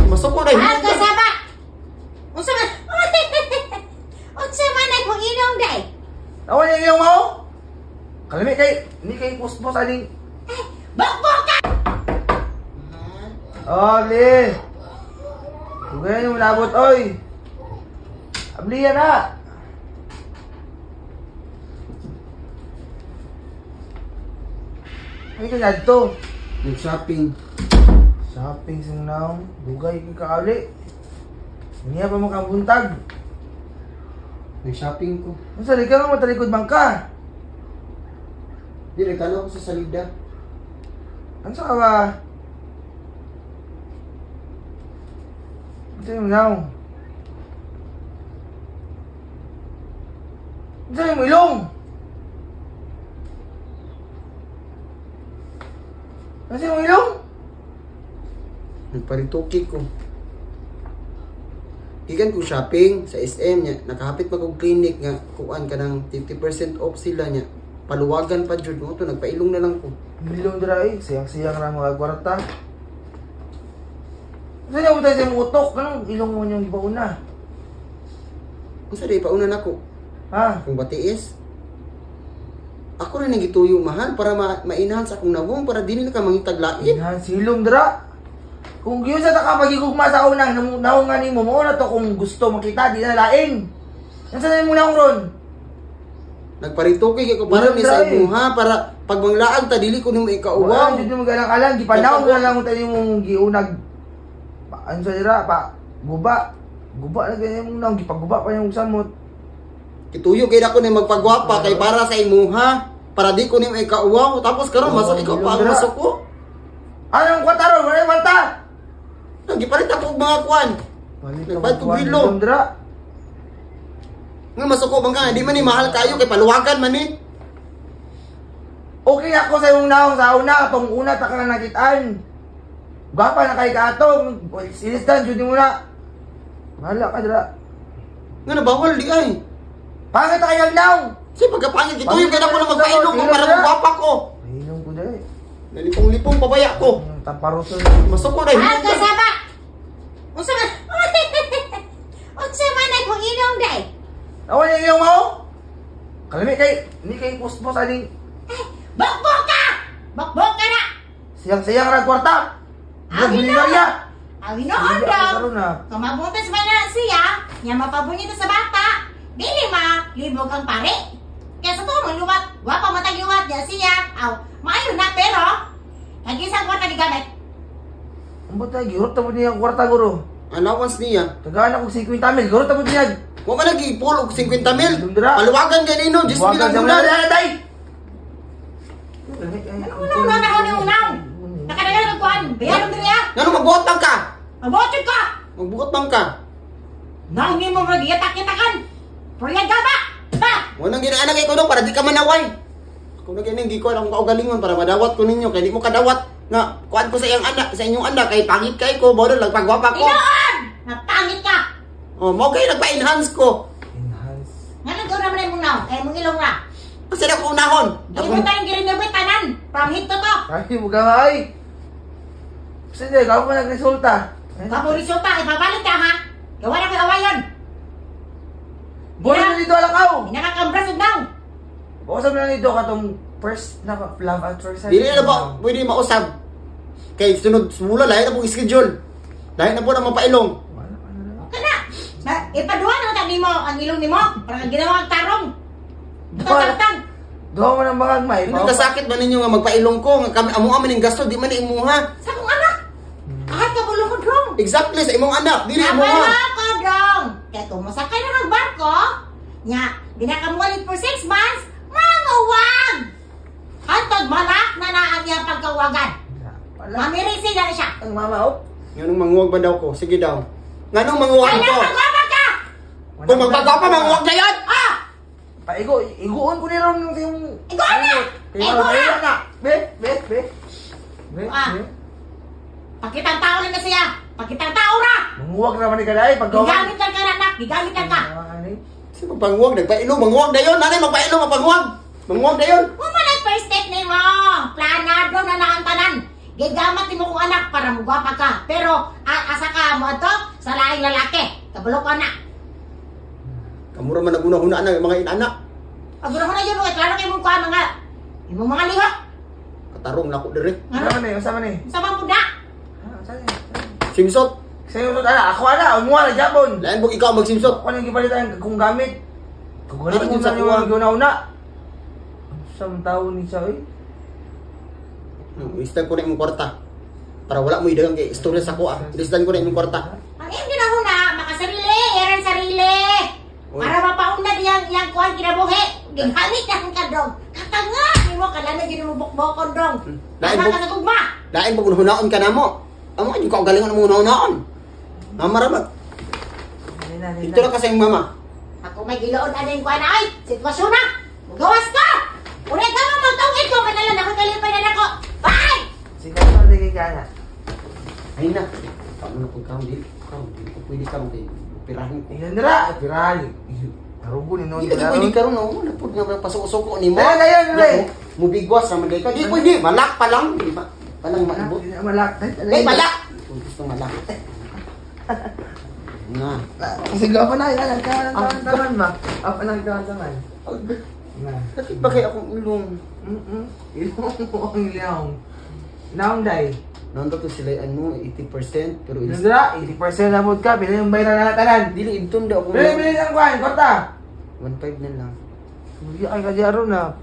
Masuko na. Ah, kasaba. Unsa man? Unsa man ay kung ilong day? Awan yung iyong mao? Kalami kay, ni kay post-post aning. Bokbok ka! Oh, Abli. Dugayan yung labot, oy. Abli yan na. Ay ka dito. Nag-shopping. Shopping sa naong. Dugay ka kauli. Niya pa mo kabuntag. Nag-shopping ko. Unsa di ka nga matalikod man ka? Di, nagkano ako sa salida. Ano sa ka ba? Ito yung naong. Ito yung ilong! Ano yung ilong? Nagparituki ko. Gikan ko shopping sa SM niya. Nakahapit pa kog clinic nga kuan ka ng 50% off sila niya. Paluwagan pa jud mo to, nagpailong na lang ko. Ilong dira eh. Siyang-siyang ra mga kwarta. Saan yung tayo sa imong utok? Anong ilong mo niyong ipauna? Unsa day pauna nako? Ha? Kung batiis. Ako rin ang gituyo mahal para ma-enhance akong nawong para dili na ka mangitag lain. Enhance ilong dira. Kung giyon sa taka pagigugma sa unang naungan nimo mo na to kung gusto makita di na lain. Unsa na imong naong ron? Nagparituki kay ko para ni sa imuha para pag manglaag ta dili ko nimo ikauwaw. Wala jud mo galang-alang gipanaw na lang unta nimong giunag. Ano sa dira pa guba. Guba na ganyan mong naong gipaguba pa yung samot. Kituyo kay nako ni magpagwapa kay para sa imuha para di ko nimo ikauwaw tapos karon masuk ikaw pa ang masuk ko. Anong kwarta ron? Wala kwarta. Nagipalit ako og mga kuan. Nagbayad kog relo. Nga masuko bang ka, di man ni mahal kayo kay paluwagan man ni. Okay ako sa imong naong sa una, tong una ta ka nakitaan. Gwapa na kay kaatong, silistan jud nimo na. Bahala ka dira. Nga nabawal di ay. Pangit ta kay naong. Si pagkapangit gituyo kay nako na magpailong ko para magwapa ko. Ilong ko dai. Nalipong-lipong pabaya ko. Tamparoson. Masuko na. Ah, kasaba. Unsa man? Unsa man ay kung ilong day? Awan yung ilong mo? Kalami kay, ni kay post-post aning. Bokbok ka! Bokbok ka na! Siyang-siyang ra kwarta. Milyonarya. Awin noon daw. Kung mabuntas man na siya, niya mapabunyi sa bata. Dili ma, libog ang pare. Kaya sa tuong luwat, wapa matag luwat niya siya. Aw, maayo na pero, nag-isang kwarta gigamit. Ang bata, gihurot na po niya ang kwarta, guro. Allowance niya. Tagaan ako 50 mil, gurot na po niya. Wa man nag-ipol og 50 mil. Paluwagan ganino, 10 mil ang bulan. Ano na ako ni unang? Nakadagan ang kuan, bayaran diri ah. Ngano magbuot bang ka? Magbuot ka. Magbuot bang ka? Nang nimo magiyatak-yatakan. Proyag ka ba? Ba. Wa nang ginaanak kay kuno para di ka manaway. Ako na ganing gikuan akong kaugalingon para madawat ko ninyo kay di mo kadawat nga kuan ko sa iyang anak, sa inyong anak kay pangit kay ko, model nagpagwapa ko. Inoon! Napangit ka. Oh, mo kay nagpa-enhance ko. Enhance. Ngano gaw naman imong naong? Kay mong ilong ra. Kasi na ko unahon. Di mo tayong girenovate tanan. From head to toe. Ay, buga nga ay. Sige, ikaw pa nagresulta. Ikaw resulta, ipabalik ka ha. Gawa na ko awayon. Buwan na dito alakaw. Nakakambras ug naong. Usab na dito katong first na love at first sight. Dili na ba pwede mausab. Kay sunod mula lahi na pong schedule. Lahi na po na mapailong. Kana. Ipaduha na ta nimo ang ilong nimo para ginawa ang tarong. Butang-tang. Duha man ang bangag may. Hindi kasakit ba ninyo nga magpailong ko nga kami amo amin ning gasto di man imuha. Sa akong anak. Kahit ka bulong ko drong. Exactly sa imong anak, dili imuha. Nabalo ko drong. Kay kung mosakay na ng barko, nya di na ka muwalit for 6 months, manguwag. Hantod malak na na ang iyang pagkawagan. Mamiri sila na siya. Ang mama oh. Nganong manguwag ba daw ko? Sige daw. Nganong manguwag ko? Kailangan ka. Kung magpagwapa manguwag na yan. Ah! Paigo, iguon ko ni ron yung iyong... Iguon na! Iguon na! Be, be, be. Be, be. Pakitang tao lang na siya. Pakitang tao ra! Manguwag naman ni Kaday. Gigamit lang ka, anak. Gigamit lang ka. Kasi magpanguwag, nagpailong, manguwag na yun. Nanay, magpailong, magpanguwag. Manguwag na yun. Wala first step ni mo. Planado na na ang tanan. Gigamat nimo kong anak para mugwapa ka. Pero asa ka mo ato sa laing lalaki. Kabalo ka na. Kamura man naguna-huna na mga inana. Agura ko na yun, mga klaro kay mong kuha mga imong mga lihok. Katarong nako dire. Unsa man ni? Unsa man ni? Sa mga muda. Ah, unsa ni? Simsot. Sa iyo ana, ako ana, umuha na japon. Lain bug ikaw magsimsot. Ako nang gipalitan kung gamit. Kung Ano ganito yun sa sa kuha kuha? guna-una. Sa tao ni siya eh. Istan ko na imong kwarta. Para wala mo idagang kay istorya sa kuha. Ilistan ko na imong kwarta. Ang iyong ginahuna, makasarili, eran sarili. Uy. Para mapauna diyang iyang kuhan kinabuhi. Gigamit na ang kadong. Katanga! Nimo kalana yun mo bukbokon dong. Lain Tama buk- ka sa gugma. Lain bug hunaon ka namo. Amo ay ko galingon mo hunaon. Mama ra mag. Nina, nina. Ito na kasi ang mama. Ako may giloon ano yung kuhan ay. Sitwasyon na. Mugawas ka! Uli ka mo magtungit ko. Manalan ako kalipay na nako. Bye! Sige, ano lagi ka na? Ay na. Paano na pag kaon di? Kaon di ko pwede kaon kay pirahin ko. Tingnan nila, pirahan. Tarugo ni noon. Di lagi pwede karon no. Napud nga pasuko-suko nimo. Ayan, ayan, ayan. Mubigwas naman kay ka. Di pwede, malak pa lang, di ba? Palang maibot. Malak. Ay, malak. Kung gusto malak. Nga. Sige, ako na. Yan, kawan, kawan, taman ba? Ako na, kawan, taman. Na. Bakit ba kaya akong ilong? Ilong mo ang ilong. Naong day. Nandito to sila ano, 80% pero is Nandra, 80% na mood ka. Pila yung bayaran na tanan. Dili idton daw ako. Pila, pila lang kuhan, kwarta. 1.5 na lang. Hindi ay kadiyaro na.